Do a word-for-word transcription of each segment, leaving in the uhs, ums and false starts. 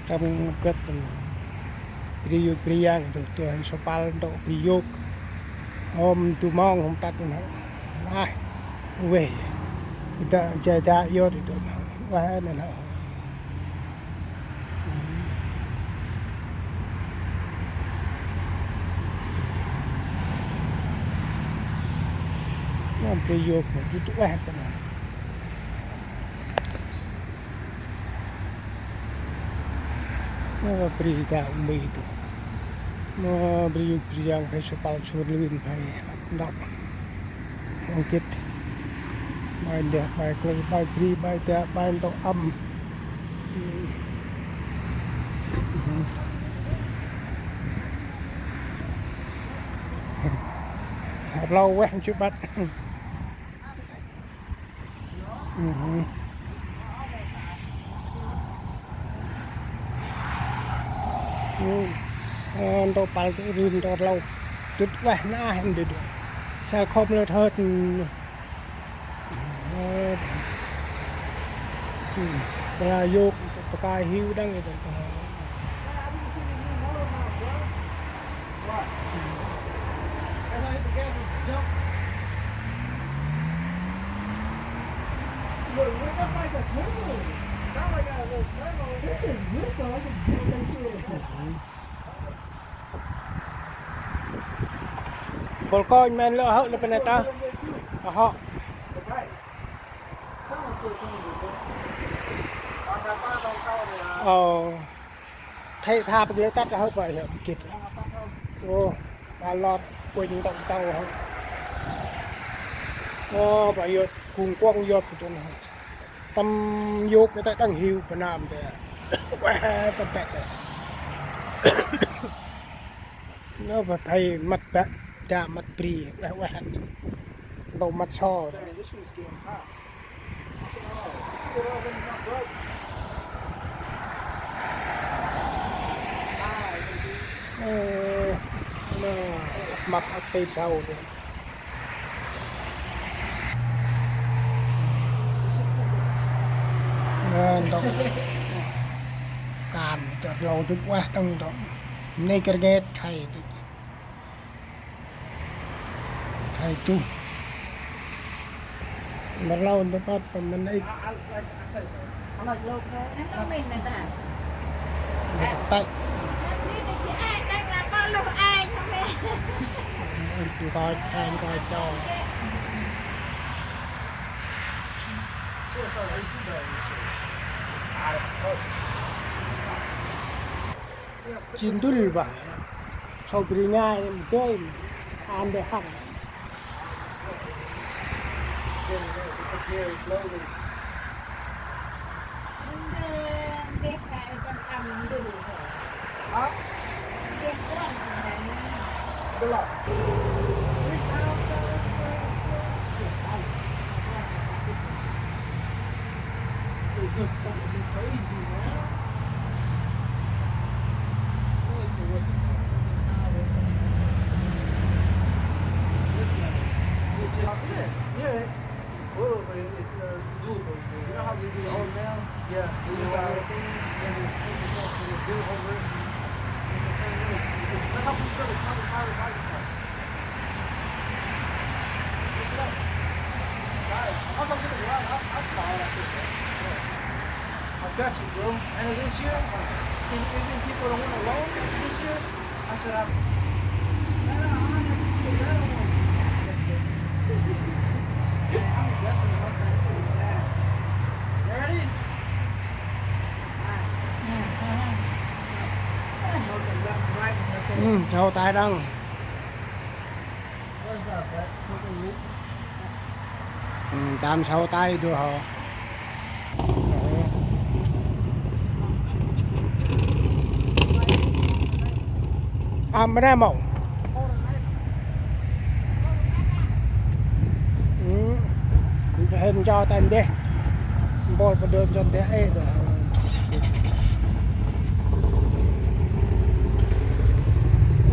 Tâm gâp tâm bri yôk bri yang tu, tu hên sopal ntŭk bri yôk. Hôm tu mong hôm tât nă. Nah, ueh. Ita jai ta yôk tu. Ueh nă. Nă bri yôk tu, tu ueh tu nă. Ơ, bri ta ŭm bri tu. Mơ bri yôk bri yang phai sopal sur lưn phai ăp ntŭk. Ong kit. Bai ndeh, bai klei, bai bri, bai ta, bai ntŭk ăm. Ăp lau ueh mchu băt. Ntŭk păl tu rim ntŭk lau. Tŭt ueh nă hên dŭt. Sa khom lơ thơt. Bri yôk, bri hiu đăng. What? That's how hit the gas is jump. Look, look up like a turbo. Sound like a little turbo. This is good, so I can build that shit. Bol kônh men lơ hŏ lơ pene ta. Hŏ. Ồ. Thei tha pơk lĕ tât hŏ pă hŏ kit. Ồ, ba lŏt kuê ntŭk tâo hŏ. Ồ, pă yơk kung kuŏng yơk tu nă. Tâm yôk ta đăng hiu pơnam ta. Ueh, tâm pĕ ta. Nă, pă thei măt pă, da măt bri, ueh, ueh. Ntŭk măt so. Ơ, nă, măt ăp tê sau nă. Nă, ntŭk kan, tơ lau tŭt ueh đăng ntŭk. Nê kơr gêt khay tŭt. Khay tu. Mă lau ntŭk băt pă mă nê. Tăch. Nkoi, nkoi cho. Jêh ndŭl bah. Sâu bri ngai mdê, an dê hăng. Then it disappears slowly. Hả? That was crazy, man. Feel like there wasn't a second. Nah, there's something. Just look at it. It's just, that's it. Yeah. Well, but it's, uh, doable for you. You know how they do the old mail? Yeah, they use that whole thing, and they, they build over it. It's the same way. That's how we built the Conquer Tower by the car. Just look it up. Try it. Once I'm gonna run, I'll, I'll try all that shit, bro. Yeah. I got you, bro. End of this year, if, if people don't wanna loan this year, I should have. I'm guessing the Mustang shit is sad. You ready? Smoking left and right, Mustang. Ừ, sau tay đăng. What's up, bud? Smoking weed? Ừ, tam sau tay du hŏ. Ăm mra mâu. Hên cho ta ndeh. Mpôl pơ dơm cho ndeh ê dơ.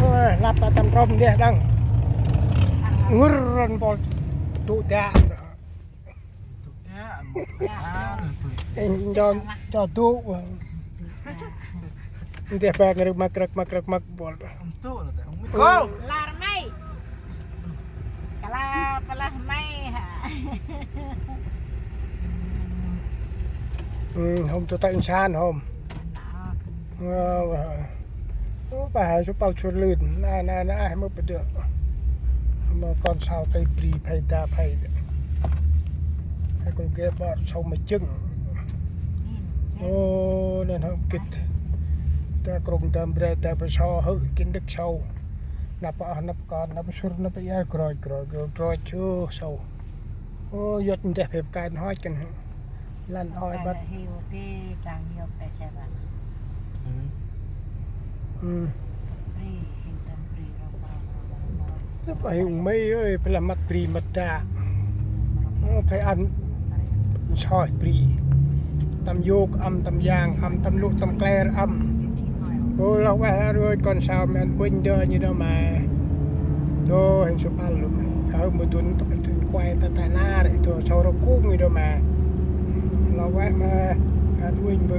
Ôi, lăp ta tâm trôm ndeh đăng. Ngŭr rŏn mpôl tŭ dak. Ê, cho, cho tŭ. Ndeh ba ngơ rơ̆k măk rơ̆k măk rơ̆k măk bol. Ntŭk nơh tê. Lar may. Kala pala may hă. Hôm tơ tơ insan hôm. Ơ, ơ. Ơ, ba hai sŭ păl sŭr lưn. Na, na, na, ah, mơ pơ dơ. Mơ kon sau tê bri phay da phay. Hai kôl gê bor sâu ma chưng. Ơ, nên hôm kit. Ta krông ta bre ta pơ sâu hơ kin đık sâu. Năp oh, năp kon, năp sŭr, năp iar kroi, kroi, kroi, kroi, chơ sâu. Ơ, yot ndeh phep kai hoch kan. Lăn oi băt. Hiu tê, tang hiu tê se băt. Ơ. Bri, hiu tang bri, rong, rong, rong, rong, rong. Tơ pa hiu mây ơi, pơlah măt bri măt dak. Ơ, phải ăn soi bri. Tâm yôk âm, tâm yang âm, tâm lŭ, tâm kler âm. Ơ, lah weh lah rơi kon sau men unh dơ ñu dơ ma. Dơ, hên sŭ păl lu ma. Ơ, mơ dun tŏk dun kuai ta ta nar, dơ, sau rơ kung ñu dơ ma. Lah weh ma, ăn unh bơ.